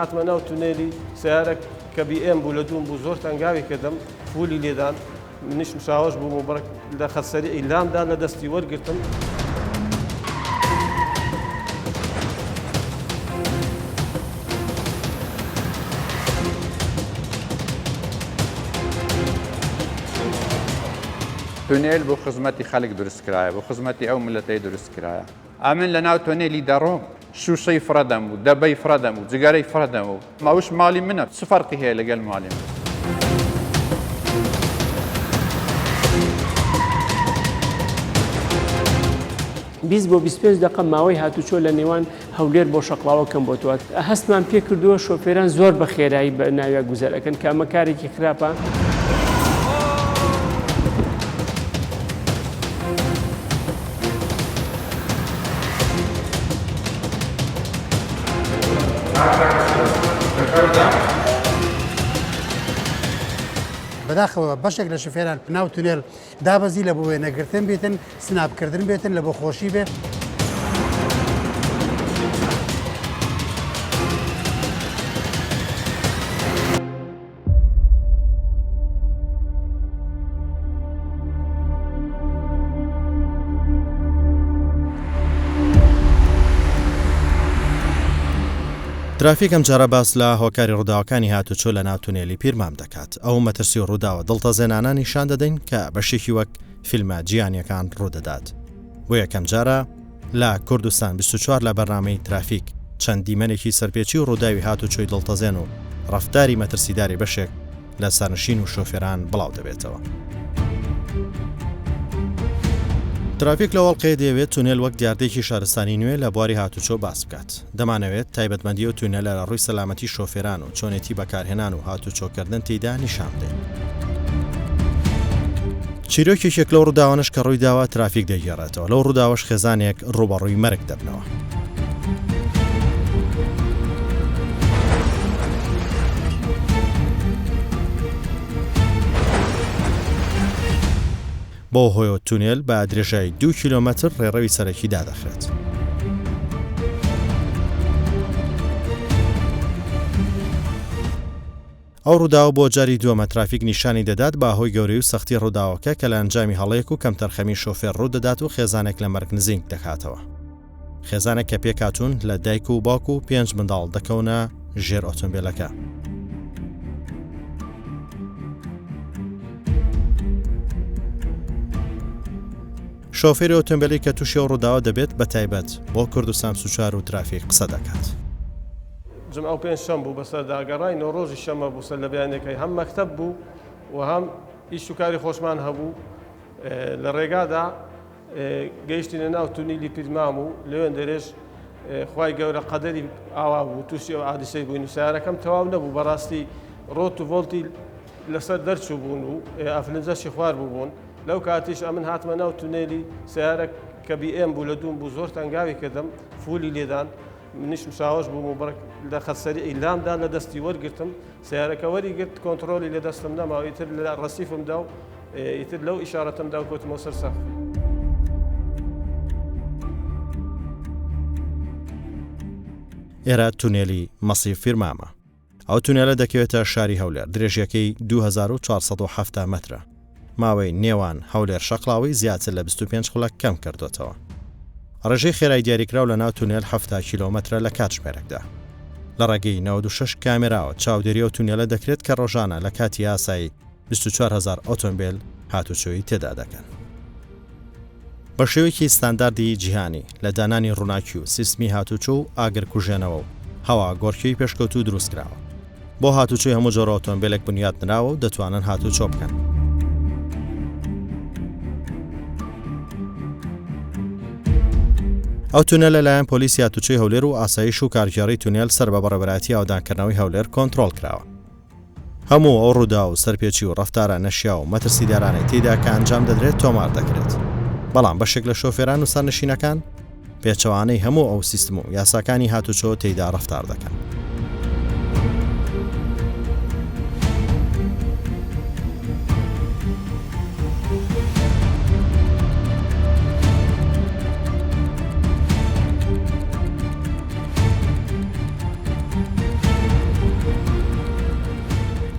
هاتمە ناو تونێلی سەیارە کە بی ئێم بوو لە دووم بوو زۆر تەنگاوی کردم فولی لێدان منیش مشاوەش بووم و بڕێک لە خەت سەریعی لامدا لە دەستی وەرگرتم. تونێل بۆ خزمەتی خەلک دروست کرایە بۆ خزمەتی ئەو ملەتەی دروست کرایە ئەمن لە ناو تۆنێلی دەڕۆم شوشەی فڕەدەم و دەبەی فڕەدەم و جگەرەی فڕەدەم و ئەوش ماڵی منە چ فەرقی هەیە لەگەل ماڵی من. 20 بۆ 25 دقە ماوەی هاتوچۆ لە نێوان هەولێر بۆ شەقڵاوە کەم بۆتەوە هەستمان پێکردووە شۆفێران زۆر بە خێرایی بە ناویا گوزەر ئەکەن کە ئەمە کارێکی خراپە. بەداخەوە بەشێک لە شوفێران ناو تونێل دابەزی لە بۆ وێنەگرتن بێتن، سناپکردن بێتن، لە بۆ خۆشی بێ. ترافیک ئەمجارە باس لە هۆکاری ڕووداوەکانی هاتوچۆ لە ناو تونێلی پیرمام دەکات. ئەو مەترسی و ڕووداوە دڵتەزێنانە نیشان دەدەین کە بەشێکی وەک فیلمە جیهانیەکان ڕوودەدات. بۆ یەکەم جارە لە کوردستان 24 لە بەرنامەی ترافیک چەند دیمەنێکی سەرپێچی و ڕووداوی هاتوچۆی دڵتەزێن و ڕەفتاری مەترسیداری بەشێک لە سەرنشین و شۆفێران بڵاو دەبێتەوە. ترافیک لەو ئەڵقەیە دەیەوێت تونێل وەک دیاردەیەکی شارستانی نوێ لە بواری هاتوچۆ باس بکات. دەمانەوێت تایبەتمەندی ئەو تونێلە لە ڕووی سەلامەتی شۆفێران و چۆنێتی بەکارهێنان و هاتوچۆکردن تێیدا نیشان بدەین. چیرۆکی یەکێک لەو ڕووداوانەش کە ڕوویداوە ترافیک دەیگێڕێتەوە، لەو ڕووداوەش خێزانێک ڕووبەڕووی مەرگ دەبنەوە. بەو هۆیەوە تونێل بە درێژایی دوو کیلۆمەتر ڕێڕەوی سەرەکی دادەخرێت. ئەو ڕووداوە بۆ جاری دووەمە ترافیک نیشانی دەدات بە هۆی گەورەی و سەختی ڕووداوەکە کە لە ئەنجامی هەڵەیەک و کەمتەرخەمی شۆفێر ڕوودەدات و خێزانێک لە مەرگ نزینک دەکاتەوە. خێزانێک کە پێکهاتوون لە دایک و باوک و پێنج منداڵ دەکەونە ژێر ئۆتۆمبیلەکە. شۆفێری ئۆتۆمبیلی کە تووشی ئەو ڕووداوە دەبێت بە تایبەت بۆ کوردستان 24 و ترافیک قسە دەکات. جمعە و پێنج شەم بوو بەسەردا گەڕاینەوە ڕۆژی شەمە بوو سەر لە بەیانەکەی هەم مەکتەب بوو و هەم ئیش و کاری خۆشمان هەبوو لە ڕێگادا گەیشتینە ناو تونیلی پیرمام و لەوێندەرێش خوای گەورە قەدەری ئاوا بوو تووشی ئەو عادیسەی بووین و سیارەکەم تەواو نەبوو بەڕاستی ڕۆت و ڤۆڵتی لەسەر دەرچوو بوون و ئەفلنجەشی خوار بوو بوون لەو کاتیش ئەمن هاتمە ناو تونێلی سیارە کە بی ئێم بوو لە دووم بوو زۆر تەنگاوی کردم فولی لێدان منیش مشاوەش بووم و بڕێک لە خەت سەریعی لامدا لە دەستی وەرگرتم سیارەکە وەری گرت کۆنتڕۆلی لە دەستم نەما و ئیتر لە ڕەسیفم دا و ئیتر لەو ئیشارەتم دا و کەوتمەوە سەر سەقفی. ئێرە تونێلی مەسیف فیرمامە. ئەو تونێلە دەکەوێتە شاری هەولێر، درێژییەکەی 2470 مەترە. ماوەی نێوان هەولێر شەقڵاوەی زیاتر لە 25 خولەک کەم کردۆتەوە. ڕێژەی خێرای دیاریکراو لە ناو تونێل 70 کیلۆمەترە لە کاتژمێرێکدا. لە ڕێگەی 96 کامێراوە چاودێری ئەو تونێلە دەکرێت کە ڕۆژانە لە کاتی ئاسایی 24 هەزار ئۆتۆمبێل هاتوچۆی تێدا دەکەن. بە شێوەیەکی ستانداردی جیهانی لە دانانی ڕووناکی و سیستمی هاتوچۆ و ئاگرکوژێنەوە و هەوا گۆڕکێی پێشکەوتوو دروستکراوە. بۆ هاتوچۆی هەموو جۆرە ئۆتۆمبێلێک بنیات نراوە و دەتوانن هاتوچۆ بکەن. ئەو تونێلە لەلایەن پۆلیسی هاتوچۆی هەولێر و ئاسایش و کارگێڕی تونێل سەر بە بەڕێوەبەرایەتی ئاوەدانکردنەوەی هەولێر کۆنترۆڵ کراوە. هەموو ئەو ڕووداو و سەرپێچی و ڕەفتارە نەشیاو و مەترسیدارانەی تێیدا کە ئەنجام دەدرێت تۆمار دەکرێت. بەڵام بەشێک لە شۆفێران و سەرنشینەکان پێچەوانەی هەموو ئەو سیستم و یاساکانی هاتوچۆ تێیدا ڕەفتار دەکەن.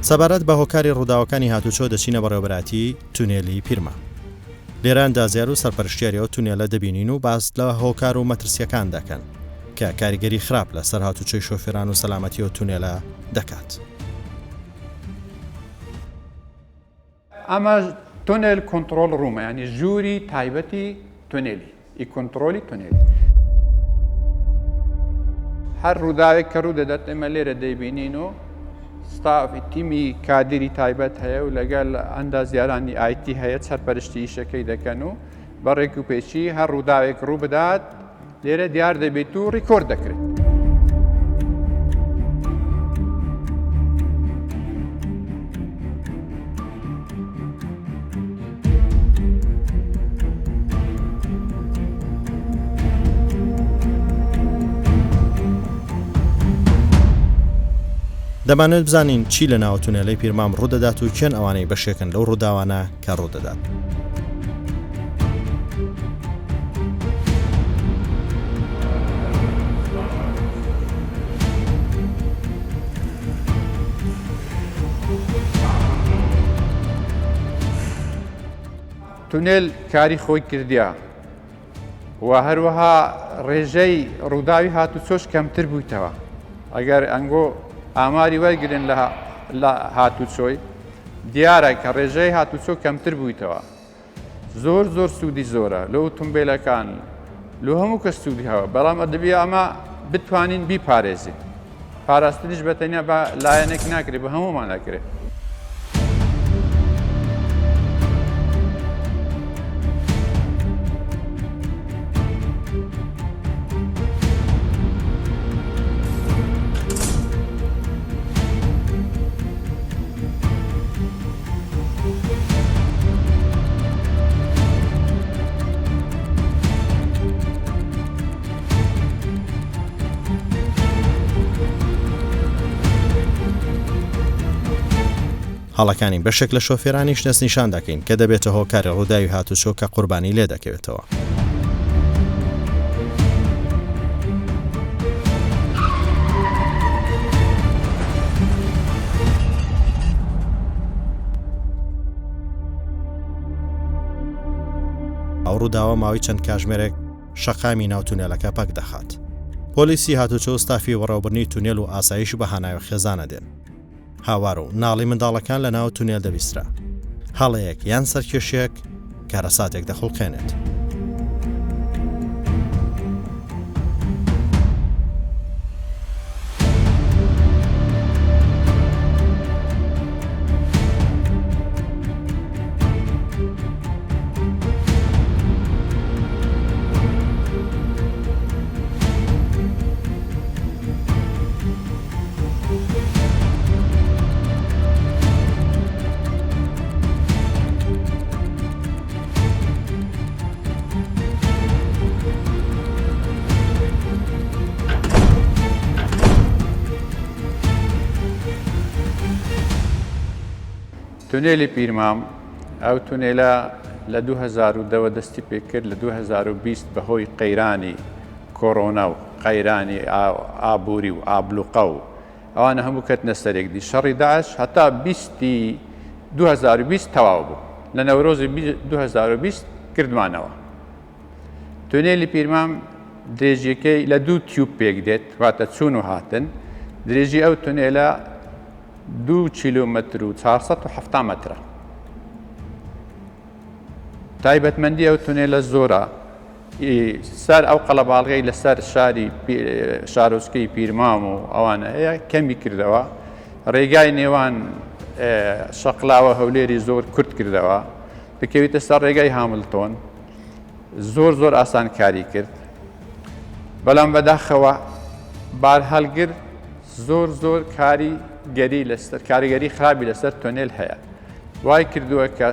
سەبارەت بە هۆکاری ڕووداوەکانی هاتوچۆ دەچینە بەڕێوەبەرایەتی تونێلی پیرمام. لێرە ئەندازیار و سەرپەرشتیاری ئەو تونێلە دەبینین و باس لە هۆکار و مەترسییەکان دەکەن کە کاریگەری خراپ لەسەر هاتوچۆی شۆفێران و سەلامەتی ئەو تونێلە دەکات. ئەمە تونێل control room ە یانی ژووری تایبەتی تونێلی ئی کۆنتڕۆلی تونێلی. هەر ڕووداوێک کە ڕوو دەدات ئێمە لێرە دەیبینین و ستافی تیمی کادیری تایبەت هەیە و لەگەڵ ئەندازیارانی IT هەیە سەرپەرشتی ئیشەکەی دەکەن و بە ڕێک و پێچی هەر ڕووداوێک ڕوو بدات لێرە دیار دەبێت و ڕیکۆرد دەکرێت. دەمانەوێت بزانین چی لە ناو تونێلەی پیرمام ڕوودەدات و کێن ئەوانەی بەشێکن لەو ڕووداوانە کە ڕوودەدات. تونێل کاری خۆی کردیا و هەروەها ڕێژەی ڕووداوی هاتوچۆش کەمتر بوویتەوە ئەگەر ئەنگۆ ئاماری وەرگن لە هاتوچۆی دیارە کە ڕێژەی هاتوچۆ کەمتر بوویتەوە زۆر زۆر سوودی زۆرە لۆ ئوتومبێلەکان لۆ هەموو کەس سوودی هەوە بەڵام ئەدەبی ئەمە بتوانین بیپارێزین پاراستنیش بە تەنیا بە لایەنێک ناکرێت بە هەموومان ئەکرێت. هەڵەکانی بەشێک لە شۆفێرانیش دەستنیشان دەکەین کە دەبێتە هۆکاری ڕووداوی هاتوچۆ کە قوربانی لێ دەکەوێتەوە. ئەو ڕووداوە ماوەی چەند کاژمێرێک شەقامی ناو تونێلەکە پەک دەخات. پۆلیسی هاتوچۆ و ستافی وەڕێوەبردنی تونێل و ئاسایش بە هانای خێزانە دێن. هاوار و ناڵەی منداڵەکان لە ناو تونێل دەبیسترا. هەڵەیەک یان سەرکێشییەک کارەساتێک دەخوڵقێنێت. تونێلی پیرمام، ئەو تونێلە لە 2010 وە دەستی پێکرد، لە 2020 بەهۆی قەیرانی کۆرۆنا و قەیرانی ئابووری و ئابلوقە و ئەوانە هەموو کەتنە سەرێک دی شەڕی داعش هەتا بیستی 2020 تەواو بوو لە نەورۆزی 2020 کردمانەوە تونێلی پیرمام درێژیەکەی لە دوو tube پێک دێت واتە چوون و هاتن درێژی ئەو تونێلە دو کیلومتر و 470 مەترە تایبەتمەندی ئەو تونێلە زۆرە سەر ئەو قەڵەباڵغەی لەسەر شاری شارۆچکەی پیرمام و ئەوانە هەیە کەمی کردەوە ڕێگای نێوان شەقلاوە هەولێری زۆر کورت کردەوە بکەویتە سەر ڕێگای هاملتۆن زۆر زۆر ئاسانکاری کرد بەڵام بەداخەوە بارهەڵگر زۆر زۆر کاری گەری لەسەر کاریگەری خراپی لەسەر تۆنێل هەیە وای کردووە کە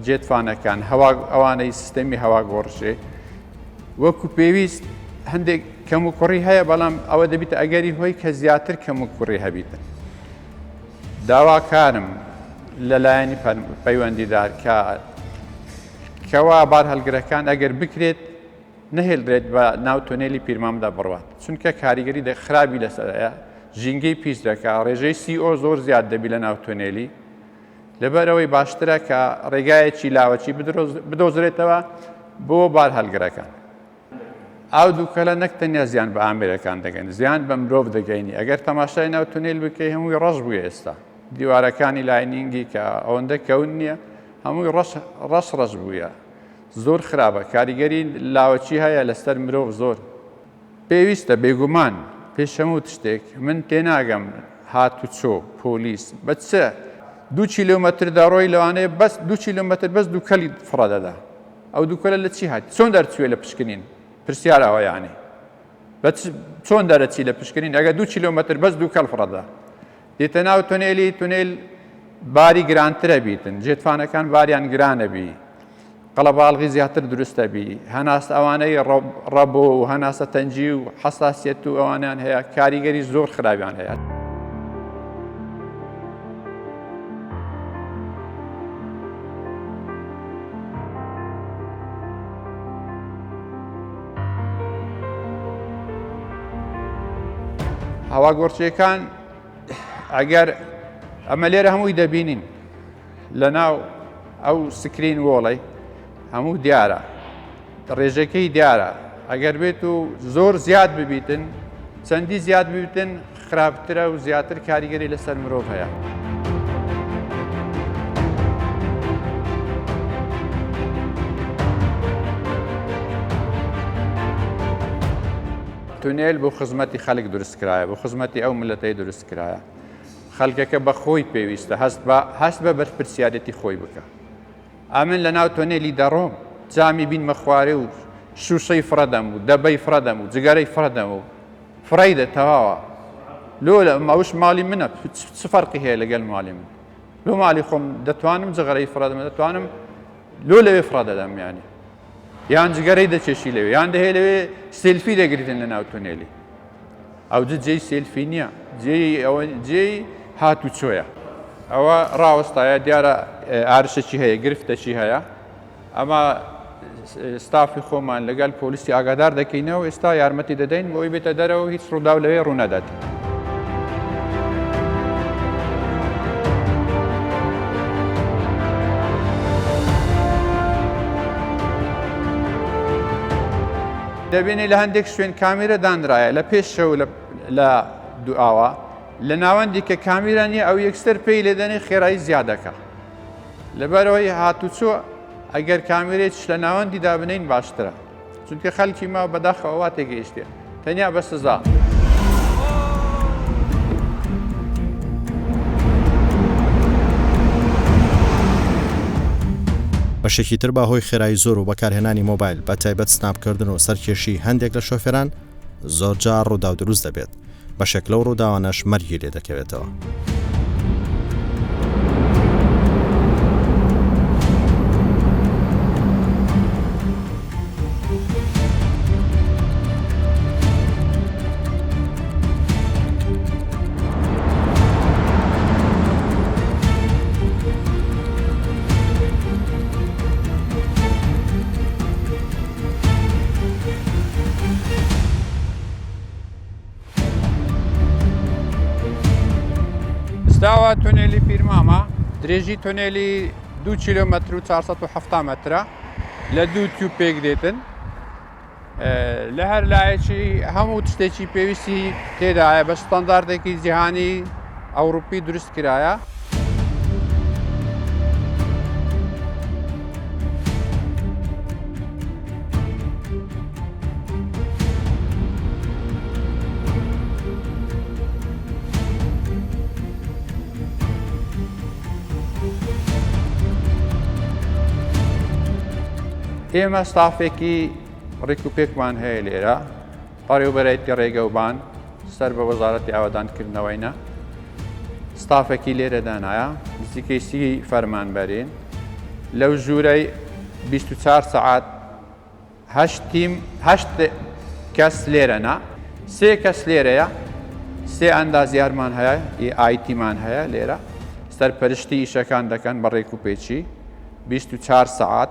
جێتفانەکان هەوا ئەوانەی سیستەمی هەوا گۆڕژێ وەکو پێویست هەندێک کەم و کوڕی هەیە بەڵام ئەوە دەبیتە ئەگەری هۆی کە زیاتر کەم و کوڕی هەبیتن داواکارم لەلایەنی پەیوەندیدار کە کەوا بار هەلگرەکان ئەگەر بکرێت نەهێلرێت بە ناو تۆنێلی پیرمامدا بڕوات چونکە کاریگەری خراپی لەسەر هەیە. ژینگەی پیس دەکا، ڕێژەی CO زۆر زیاد دەبی لە ناو تونێلی. لەبەرئەوەی باشترە کە ڕێگایەکی لاوەکی بدۆزرێتەوە بۆ بارهەڵگرەکان. ئەو دووکەلە نەک تەنیا زیان بە ئامێرەکان دەگەن، زیان بە مرۆڤ دەگەینی. ئەگەر تەماشای ناو تونێل بکەی هەمووی ڕەش بوویە ئێستا. دیوارەکانی lining ی کە ئەوەندە کەون نییە هەمووی ڕەش ڕەش ڕەش بوویە. زۆر خراپە کاریگەری لاوەکی هەیە لەسەر مرۆڤ زۆر. پێویستە بێگومان پێش هەموو تشتێک من تێناگەم هاتوچۆ پۆلیس بە چ دوو کیلۆمەتر دەڕۆی لەوانەیە بەس دوو کیلۆمەتر بەس دووکەلی فڕە دەدا ئەو دووکەلە لە چی هات چۆن دەرچوێ لە پشکنین پرسیار ئەوە یعنی بە چۆن دەرەچی لە پشکنین ئەگە دوو کیلۆمەتر بەس دووکەڵ فڕەدا دێتە ناو تونێلی تونێل باری گرانترە بیتن جێتفانەکان باریان گرانە بی قەڵەباڵغی زیاتر دروستە بی هەناس ئەوانەی ڕەبۆ و هەناسە تەنگی و حەساسیەت و ئەوانیان هەیە کاریگەری زۆر خراپیان هەیە. هەواگۆڕکێکان ئەگەر ئەمە لێرە هەمووی دەبینین لە ناو ئەو screen wall ەی هەموو دیارە ڕێژەکەی دیارە ئەگەر بێت و زۆر زیاد ببیتن چەندی زیاد ببیتن خراپترە و زیاتر کاریگەری لەسەر مرۆڤ هەیە. تونێل بۆ خزمەتی خەلک دروست کرایە بۆ خزمەتی ئەو ملەتەی دروست کرایە خەلکەکە بە خۆی پێویستە هەست بە هەست بە بەرپرسیارێتی خۆی بکە ئەمن لە ناو تۆنێلی دەڕۆم جامی بینمە خوارێ و شوشەی فڕەدەم و دەبەی فڕەدەم و جگەرەی فڕەدەم و فڕەی دە تەواوە لۆ لە ئەوش ماڵی منە چ فەرقی هەیە لەگەل ماڵی من لۆ ماڵی خۆم دەتوانم جغرەی فڕەدەم دەتوانم لۆ لەوێ فڕە دەدەم یانی یان جگەرەی دەچێشی لەوێ یان دەهێ لەوێ سێلفی دەگریتن لە ناو تونێلی ئەو جێی سێلفی نییە جێی ئەوە جێی هاتوچۆیە ئەوە ڕاوەستایە دیارە ئارشێکی هەیە گرفتەکی هەیە ئەمە ستافی خۆمان لەگەل پۆلیسی ئاگادار دەکەینەوە ئێستا یارمەتی دەدەین بۆی بێتە دەرەوە هیچ ڕووداو لەوێ ڕوونەدات. دەبینی لە هەندێک شوێن کامیرە دانرایە لە پێشەوە لە دوئاوە لە ناوەندی کە کامیرا نییە ئەو یەکسەر پێی لێدەنێ خێرایی زیادەکە لەبەرەوەی هاتوچۆ ئەگەر کامیرێکیش لە ناوەندی دابنین باشترە چونکە خەلکی ما بەداخەوە وا تێگەیشتێ تەنیا بە سزا. بەشێکی تر بە هۆی خێرایی زۆر و بەکارهێنانی مۆبایل بە تایبەت سناپکردن و سەرکێشی هەندێک لە شۆفێران زۆرجار ڕووداو دروست دەبێت، بەشێک لەو ڕووداوانەش مەرگی لێ دەکەوێتەوە. ئێستاوە تونێلی پیرمامە درێژی تونێلی 2 کیلۆمەتر و 470 مەترە لە دوو tube پێک دێتن لە هەر لایەکی هەموو شتێکی پێویستی تێدایە بە ستانداردێکی جیهانی ئەوروپی دروست کرایە. ئێمە ستافێکی ڕێک و پێکمان هەیە لێرە بەڕێوبەرایەتی ڕێگەوبان سەر بە وەزارەتی ئاوەدانکردنەوەینە ستافێکی لێرە دانایە نزیکەی سی فەرمانبەرین لەو ژوورەی 24 سەعات هەشت تیم هەشت کەس لێرەنا سێ کەس لێرەیە سێ ئەندازیارمان هەیە ئی IT مان هەیە لێرە سەرپەرشتی ئیشەکان دەکەن بە ڕێک و پێچی 24 سەعات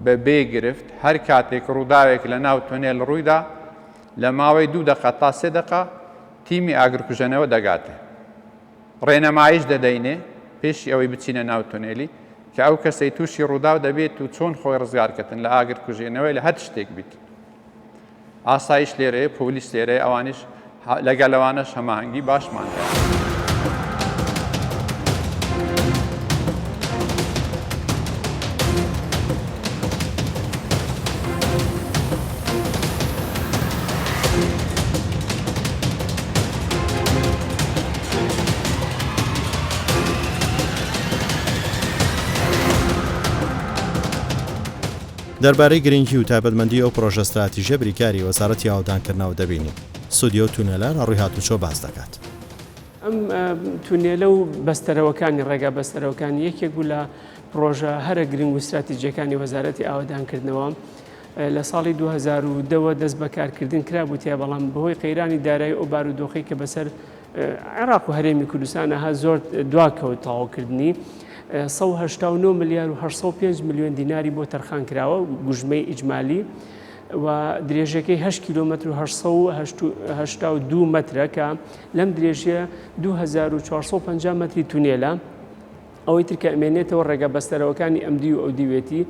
بە بێ گرفت هەر کاتێک ڕووداوێک لە ناو تونێل ڕوویدا لە ماوەی دوو دەقە تا سێ دەقە. تیمی ئاگرکوژێنەوە دەگاتێ. ڕێنەماییش دەدەینێ پێشی ئەوەی بچینە ناو تونێلی کە ئەو کەسەی تووشی ڕووداو دەبێت و چۆن خۆی ڕزگار کردن لە ئاگر کوژێنەوەی لە هەر شتێک بیت. ئاسایش لێرەیە، پۆلیس لێرەیە، ئەوانیش لەگەل ئەوانەش هەماهەنگی باشمان هەیە. دەربارەی گرنگی و تایبەتمەندی ئەو پرۆژە ستراتیژیە بریکاری وەزارەتی ئاوەدانکردنەوە دەبینین سوودی ئەو تونێلە لە ڕووی هاتوچۆ باس دەکات. ئەم تونێلە و بەستەرەوەکانی ڕێگا بەستەرەوەکانی یەکێک بوو لە پڕۆژە هەرە گرنگ و ستراتیجیەکانی وەزارەتی ئاوەدانکردنەوە. لە ساڵی 2010 وە دەست بە کارکردن کرابوو تیا بەڵام بەهۆی قەیرانی دارایی ئەو بارودۆخەی کە بەسەر عێراق و هەرێمی کوردستانە ها زۆر دواکەوت تەواوکردنی 189 ملیار و 805 ملیۆن دیناری بۆ تەرخان کراوە گوژمەی ئیجمالی و درێژەکەی 8 کیلۆمەتر و 882 مەترە کە لەم درێژیە 2450 مەتری تونێلە ئەوەی تر کە ئەمێنێتەوە ڕێگا بەستەرەوەکانی ئەمدیو و ئەودیوێتی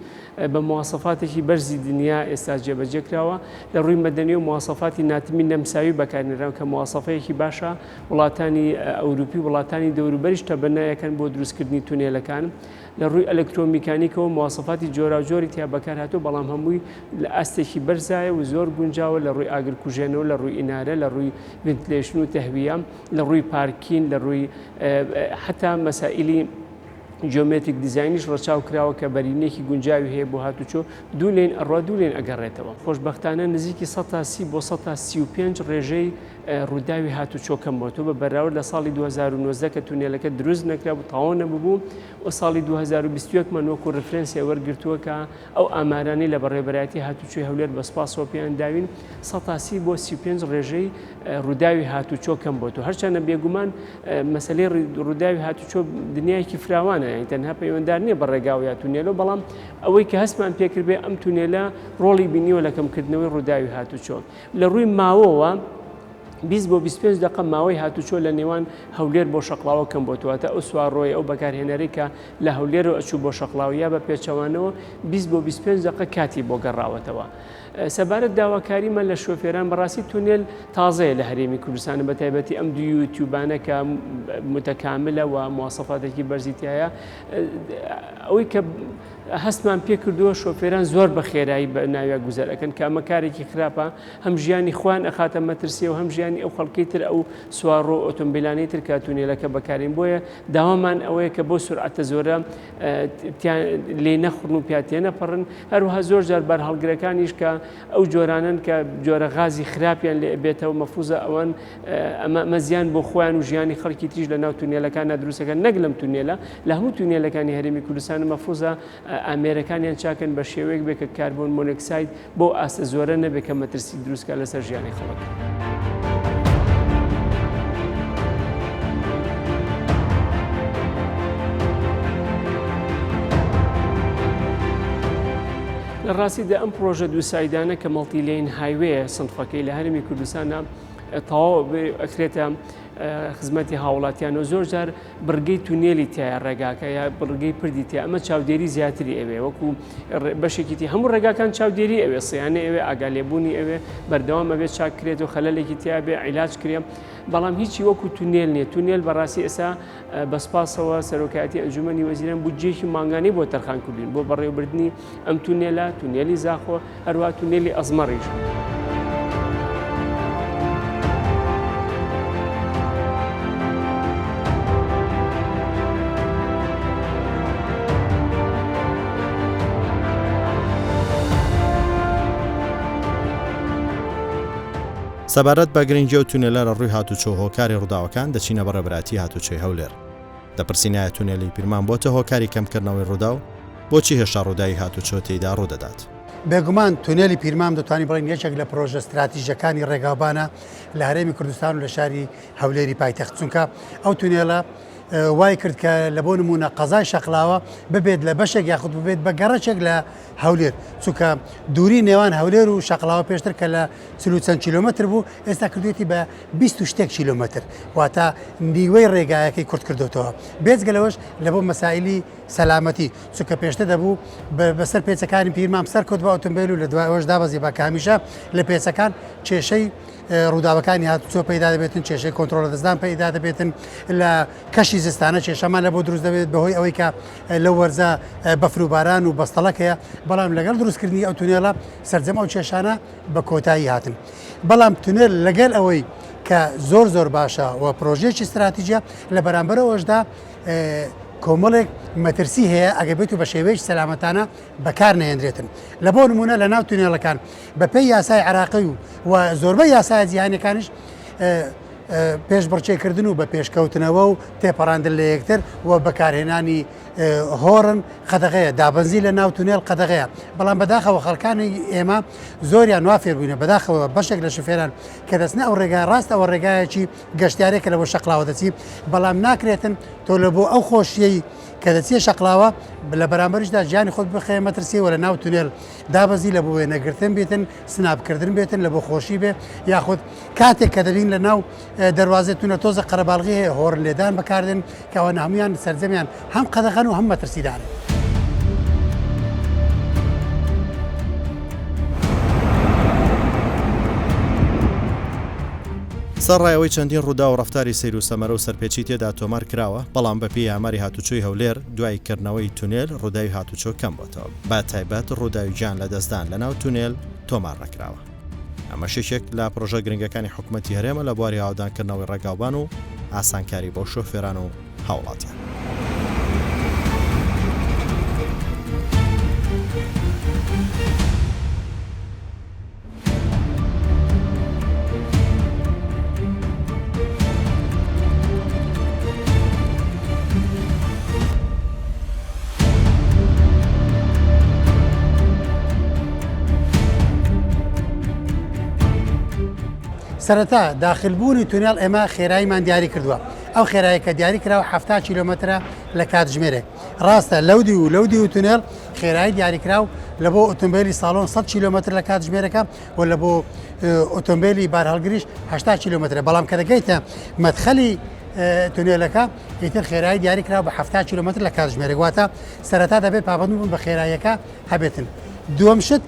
بە مواسەفاتێکی بەرزی دنیا ئێستا جێبەجێ کراوە لە ڕووی مەدەنی و مواسەفاتی ناتمی نەمساوی بەکارنراون کە مواسەفەیەکی باشە وڵاتانی ئەوروپی وڵاتانی دەوروبەریش تەبەنایەکەن بۆ دروستکردنی تونێلەکان لە ڕووی ئەلکترۆمیکانیکەوە مواسەفاتی جۆراوجۆری تیا بەکار هاتووە بەڵام هەمووی لە ئاستێکی بەرزایە و زۆر گونجاوە لە ڕووی ئاگرکوژێنەوە لە ڕووی ئینارە لە ڕووی ventilation و تەهویە لە ڕووی parking لە ڕووی حتا مەسائیلی geometric design یش ڕەچاو کراوە کە بەرینێکی گونجاوی هەیە بۆ هاتوچۆ دوو lane ئەڕوا دوو lane ئەگەڕێتەوە خۆشبەختانە نزیکی 130 بۆ 135 ڕێژەی ڕووداوی هاتوچۆ کەم بۆتەوە بە بەراورد لە ساڵی 2019 کە تونێلەکە دروست نەکرا بوو تەواو نەبوو و ساڵی 2021 من وەکو reference ێ وەرگرتووە کە ئەو ئامارانەی لە بەڕێوەبەرایەتی هاتوچۆی هەولێر بە سپاسەوە پێیان داوین، 30 بۆ 35 ڕێژەی ڕووداوی هاتوچۆ کەم بۆتەوە. هەرچەندە بێگومان مەسەلەی ڕووداوی هاتوچۆ دنیایەکی فراوانە، یانی تەنها پەیوەندار نییە بە ڕێگاوە یا تونێلەوە، بەڵام ئەوەی کە هەستمان پێکردبێ ئەم تونێلە ڕۆڵی بینیوە لە کەمکردنەوەی ڕووداوی هاتوچۆ. لە ڕووی ماوەوە 20 بۆ 25 دەقە ماوەی هاتوچۆ لە نێوان هەولێر بۆ شەقڵاوە کەم بۆتەوە، واتە ئەو سوارڕۆیە، ئەو بەکارهێنەرەی کە لە هەولێرەوە ئەچوو بۆ شەقڵاوە یا بە پێچەوانەوە 20 بۆ 25 دەقە کاتی بۆ گەڕاوەتەوە. سەبارەت داواکاریمان لە شۆفێران بەڕاستی تونێل تازەیە لە هەرێمی کوردستان بە تایبەتی ئەم دوو یوتیوبانە کە متەکاملە و مواسەفاتێکی بەرزی تایە ئەوەی کە هەستمان پێکردووە شۆفێران زۆر بە خێرایی بە ناویا گوزەر ئەکەن کە ئەمە کارێکی خراپە هەم ژیانی خۆیان ئەخاتە مەترسیەوە هەم ژیانی ئەو خەڵکی تر ئەو سوارڕۆ ئۆتۆمبیلانەی تر کە تونێلەکە بەکارین بۆیە داوامان ئەوەیە کە بۆ سورعەتە زۆرە لێ نەخوڕن و پیا تێنەپەڕن هەروەها زۆر جار بارهەڵگرەکانیش کە ئەو جۆرانن کە جۆرە غازی خراپیان لێ بێتەوە مەفروزە ئەوان ئەمە مەزیان بۆ خۆیان و ژیانی خەڵکی تریش لە ناو تونێلەکان دروستەکەن نەک لەم تونێلە لە هەموو تونێلەکانی هەرێمی کوردستان مەفروزە ئامێرەکانیان چاکەن بە شێوەیەک بێ کە کاربۆن مۆنۆکساید بەو ئاستە زۆرە نەبێت کە مەترسی دروستکە لەسەر ژیانی خەڵک. لە ڕاستیدا ئەم پرۆژە دووسایدانە کە multi-lane highway ە سنفەکەی لە هەرێمی کوردستانە تەواو ئەکرێتە خزمەتی هاوڵاتیان و زۆر جار بڕگەی تونێلی تایە ڕێگاکە یا بڕگەی پردی تیا ئەمە چاودێری زیاتری ئەوێ وەکو بەشێکی تی هەموو ڕێگاکان چاودێری ئەوێ سیانە ئەوێ ئاگالێبوونی ئەوێ بەردەوام ئەبێ چاک کرێت و خەلەلێکی تیا بێ عیلاج کرێ بەڵام هیچی وەکو تونێل نییە تونێل بەڕاستی ئێستا بە سپاسەوە سەرۆکایەتی ئەنجومەنی وەزیران بودجێکی مانگانەی بۆ تەرخان کردوین بۆ بەڕێوەبردنی ئەم تونێلە تونێلی زاخۆ هەروەها تونێلی ئەزمەڕیش. سەبارەت بە گرنگی ئەو تونێلە لە ڕووی هاتوچۆ و هۆکاری ڕووداوەکان دەچینە بەڕێوەبەرایەتی هاتوچۆی هەولێر. دەپرسین ئایا تونێلی پیرمام بۆتە هۆکاری کەمکردنەوەی ڕووداو؟ بۆچی هێشتا ڕووداوی هاتوچۆ تێیدا ڕوودەدات؟ بێگومان تونێلی پیرمام دەتوانین بڵێین یەکێک لە پرۆژە ستراتیژەکانی ڕێگاوبانە لە هەرێمی کوردستان و لە شاری هەولێری پایتەخت، چونکە ئەو تونێلە وای کرد کە لە بۆ نمونە قەزای شەقلاوە ببێت لە بەشێک یاخود ببێت بە گەڕەکێک لە هەولێر چونکە دووری نێوان هەولێر و شەقلاوە پێشتر کە لە چل و چەند کیلۆمەتر بوو ئێستا کردوێتی بە 20 و شتێک کیلۆمەتر واتە نیوەی ڕێگایەکەی کورت کردوتەوە بێجگە لەوەش لە بۆ مەسائلی سەلامەتی چونکە پێشتر دەبوو بەسەر پێچەکانی پیرمام سەرکەوت بە ئۆتۆمبیل و لە دوای ئەوەش دابەزی بە کە هەمیشە لە پێچەکان کێشەی ڕووداوەکانی هاتوچۆ پەیدا دەبێتن کێشەی کۆنترۆڵ لەدەستدان پەیدا دەبێتن لە کەشی زستانە کێشەمان لە بۆ دروست دەبێت بەهۆی ئەوەی کە لەو وەرزە بەفر و باران و بەستەڵەک هەیە بەڵام لەگەڵ دروستکردنی ئەو تونێلە سەرجەم ئەو کێشانە بە کۆتایی هاتن بەڵام تونێل لەگەل ئەوەی کە زۆر زۆر باشە و پرۆژێکی استراتیژە لە بەرامبەرەوەشدا کۆمەڵێک مەترسی هەیە ئەگەر بێت و بە شێوەیەکی سەلامەتانە بەکار نەهێنرێتن لە بۆ نمونە لە ناو تونێلەکان بەپێی یاسای عراقی و و زۆربەی یاسای جیهانەکانیش پێشبڕکێکردن و بە پێشکەوتنەوە و تێپەڕاندن لە یەکتر و بەکارهێنانی هۆڕن قەدەغەیە دابەزی لە ناو تونێل قەدەغەیە بەڵام بەداخەوە خەڵکانی ئێمە زۆریان وا فێربووینە بەداخەوە بەشێک لە شوفێران کە دەچنە ئەو ڕێگا ڕاست ئەوە ڕێگایەکی گەشتیارێکە لە بۆ شەقلاوە دەچی بەڵام ناکرێتن تۆ لە بۆ ئەو خۆشیەی کە دەچیە شەقلاوە لە بەرامبەریشدا ژیانی خۆت بخەیە مەترسی وە لە ناو تونێل دابەزی لە بۆ وێنەگرتن بێتن سناپکردن بێتن لە بۆ خۆشی بێ یاخود کاتێک کە دەبین لە ناو دەروازەی تونە تۆزە قەرەباڵغی هەیە هۆڕن لێدان بەکاردێن کە ئەوانە هەموویان سەرجەمیان هەم قەدەغەن و هەم مەترسیدارن. سەرەڕای ئەوەی چەندین ڕووداو و ڕەفتاری سەیر و سەمەرە و سەرپێچی تێدا تۆمار کراوە، بەڵام بەپێی ئاماری هاتوچۆی هەولێر، دوای کردنەوەی تونێل ڕووداوی هاتوچۆ کەم بۆتەوە، بە تایبەت ڕووداوی گیان لەدەستدان لەناو تونێل تۆمار نەکراوە. ئەمەش یەکێک لە پڕۆژە گرنگەکانی حکومەتی هەرێمە لە بواری ئاوەدانکردنەوەی ڕێگاوبان و ئاسانکاری بۆ شۆفێران و هاوڵاتیان. سەرەتا داخلبوونی تونێڵ ئێمە خێراییمان دیاری کردووە ئەو خێرایە کە دیاری کراوە 70 کیلۆمەترە لە کاتژمێرێک ڕاستە لەو دیو و لەو دیو تونێڵ خێرایی دیاریکراو لە بۆ ئۆتۆمبیلی ساڵۆن 100 کیلۆمەتر لە کاتژمێرەکە و لە بۆ ئۆتۆمبیلی بارهەڵگریش 80 کیلۆمەترە بەڵام کە دەگەیتە مەدخەلی تونێلەکە ئیتر خێرایی دیاری کراوە بە 70 کیلۆمەتر لە کاتژمێرێک واتە سەرەتا دەبێت پابەند بوون بە خێراییەکە هەبێتن دووەم شت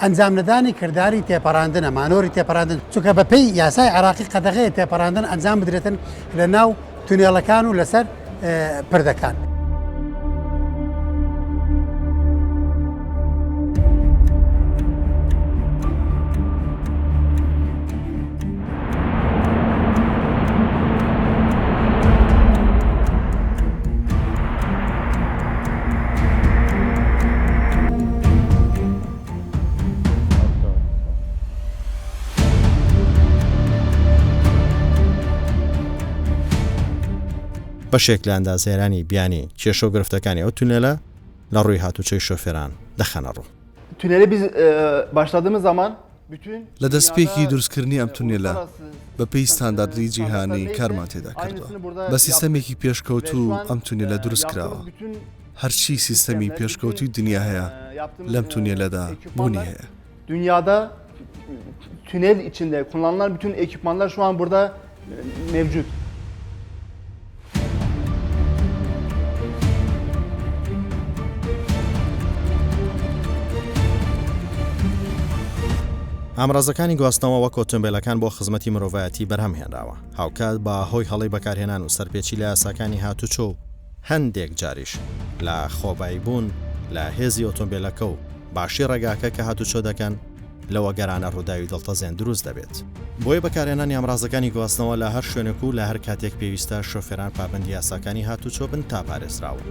ئەنجام نەدانی کرداری تێپەڕاندنە مانۆری تێپەڕاندن چونکە بەپێی یاسای عێراقی قەدەغەیە تێپەڕاندن ئەنجام بدرێتن لە ناو تونێڵەکان و لەسەر پردەکان. بەشێک لە ئەندازیارانی بیانی کێشە و گرفتەکانی ئەو تونێلە لە ڕووی هاتوچۆی شۆفێران دەخەنە ڕوو. Tünele biz başladığımız zaman لە دەستپێکی دروستکردنی ئەم تونێلە بەپێی ستانداردی جیهانی کارمان تێدا کردووە. بە سیستەمێکی پێشکەوتوو ئەم تونێلە دروست کراوە. هەرچی سیستەمی پێشکەوتووی دنیا هەیە لەم تونێلەدا بوونی هەیە. Dünyada tünel içinde kullanılan bütün ekipmanlar şu an burada mevcut. ئامرازەکانی گواستنەوە وەک ئۆتۆمبێلەکان بۆ خزمەتی مرۆڤایەتی بەرهەم هێنراوە، هاوکات بە هۆی هەڵەی بەکارهێنان و سەرپێچی لە یاساکانی هاتوچۆ و هەندێک جاریش لە خۆبایی بوون لە هێزی ئۆتۆمبێلەکە و باشی ڕێگاکە کە هاتوچۆ دەکەن، لەوە گەرانە ڕووداوی دڵتەزێن دروست دەبێت. بۆیە بەکارهێنانی ئامرازەکانی گواستنەوە لە هەر شوێنێک و لە هەر کاتێک پێویستە شۆفێران پابەندی یاساکانی هاتوچۆ بن تا پارێزراون.